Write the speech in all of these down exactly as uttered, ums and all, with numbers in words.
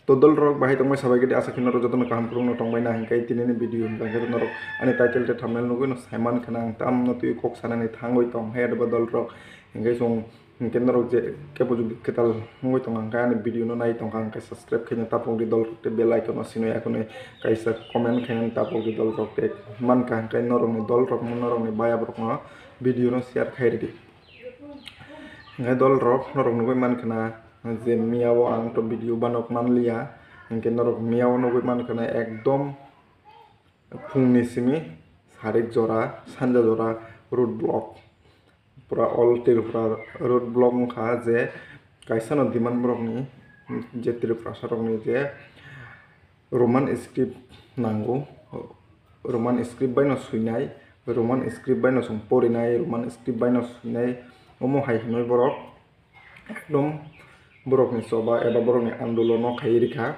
To dol rok bahai tongbai sabai gede, asa khe norok jotono kaham kwrwngno tongbai na, hinkhe tinini video hinkhe norok ani title tei thumbnail nugwi no saiman khana ang tamno twi kok sanani thangwi tong hai adaba dol rok. Hinkhe chwng hinkhe norok je kebo jodi kwtal wngwi tong hinkhe ani video no nai tongkha hinkhe subscribe khaina tapok di dol rok tei bell icon no sinwi akhwnwi kaisa comment khaina tapok di dol rok tei mankha hinkhe norokni dol rok norokni baya borok no video no share khai ridi. Hinkhe dol rok norok nugwi mankha na je miya o ang to video banok manliya, hinkhe norok miya o nugwi mankha na ekdom phungni simi sarik jora, sanja jora road block, pura all Tripura road block wngkha je kaisa no demand borokni je Tripurasa rokni je Roman script nango, Roman script bai no swinai, Roman script bai no chwng porinai, Roman script bai no swinai, omo hai hinwi borok ekdom borokni choba eba borokni andolono khaiwi rikha.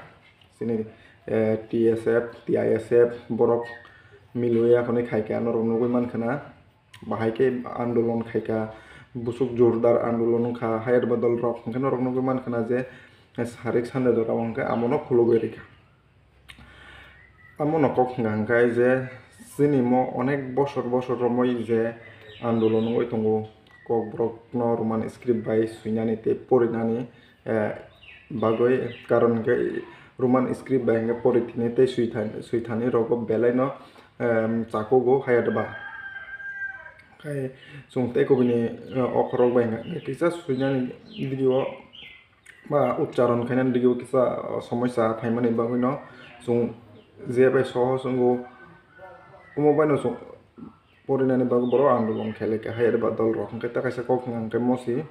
Chini, eh, T S F, T I S F borok milwi akhonwi khaikha norok nugwi mankha na. Bahai khe andolon khaikha, busuk jordar andolon wngkha, hayadba dol rok hinkhe norok nugwi mankha na je sarik sanja jora o hinkhe amono khulugwi rikha. Amono kok hwnka hinkhe je chini mo onek bosor bosor romwi je andolon wngwi tongo, kokborokno Roman script bai swinani tei porinani, eh, bagwi, karon hinkhe Roman script bai hinkhe pori thani tei swi tha-, swi thani rogo belai no, em, chakugo hayadba. Khai chwng tei kubuni, eh, okhorok bai hinkhe kisa swinani video ba uchcharon khainani video kisa, eh, somosya phaimani bagwi no chwng je bai sohos wngo, omo bai no chwng porinani bagwi borok andolon khailai kha hayadba dol rok hinkhe ta kaisa kok hwnka hinkhe mosi.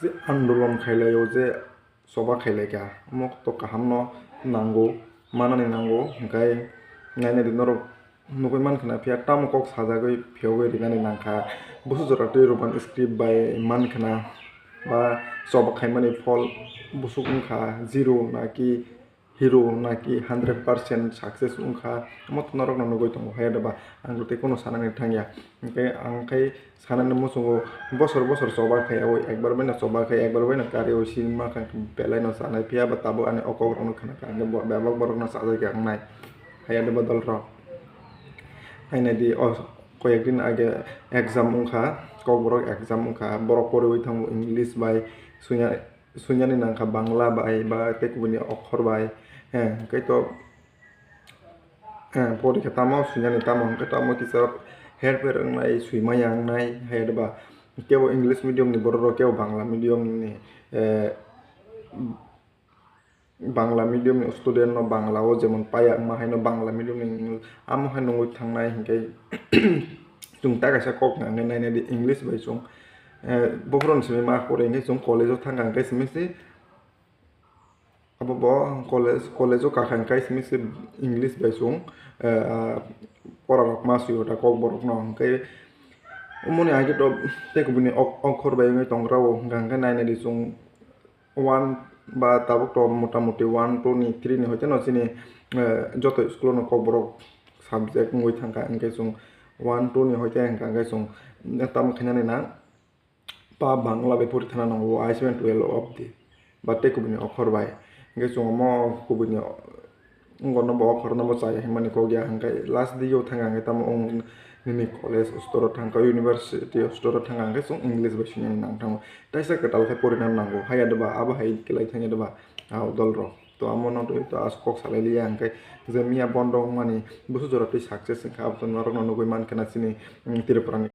Je andolon khailai o je choba khailai kha, omo to kaham no nango, manani nango, hinkhe nainai di norok nugwi mankha na phiya tamo kok sajagwi phiyogwi rinani nangkha, busu jora twi Roman script bai mankha na ba choba khaimani phol busuk wngkha zero na ki hero naki hundred percent success wngkha, omo to norokno nugwi tongo, hai adaba ang tei kheno sanani thangya. Hinkhe ang khai sanani muchungo bosor bosor choba khai, abo ekbar bai no choba khai, ekbar bai no kari o sima khai, belai no chanai phiya ba tabuk ani o kok rokno khna kha, hinkhe bo-, bebak borokno chajakya wngnai, hai adaba dol rok. Hai nai di, o koyek din age exam wngkha, kokborok exam wngkha, borok poriwi thango English bai, sunya, suinani nangkha Bangla bai ba tei kubuni okhor bai, eh, hwnkhe to, eh, porikha tamo suinani tamo hwnkhe tamo kisa herpher wngnai, suimaya wngnai, hai adaba kebo English medium ni borok rok, kebo Bangla medium ni, eh, Bangla medium ni student no Bangla o jemon paya wngma hai no Bangla medium ni amo hai nungwi thangnai hinkhe chwng ta kaisa kok nang nai nai di English bai chwng, eh, bophuru ni simi ma pore hinkhe chwng college o thang kha hinkhe simi se Abo bo college, college o kakha hinkhe simi se English bai chwng, eh, pora rok ma swi o ta kokborok no. Hinkhe omo ni age to tei kubuni ok-, okhor bai wngwi tong rw o, hwnkha hinkhe nai nai di chwng one ba tabuk to mota moti one, two ni, three ni hoite no chini, eh, joto school o no kokborok subject wngwi thang kha, hinkhe chwng one, two ni hoite hwnkha hinkhe chwng tamo khainani na. Pa Bangla bai pori thana nango, I seven twelve of the, ba tei kubuni okhor bai. Hinkhe chwng omo kubuni o-, wngkor no bo okhor no bo chaya hinmani kok ya, hinkhe last di o thang kha hinkhe tamo wng nini college store o thang kha, university store o thang kha hinkhe chwng English bai swinani nang thango. Taisa kwtal khe porina nango, haya doba abo hai kwlai thangya doba, ah, dol rok. To amo no twi to as kok salai liya hinkhe je miya bondo wngmani busu jora twi success wngkha, abo to norok no nugwi mankha na chini, mm, Tripura ni.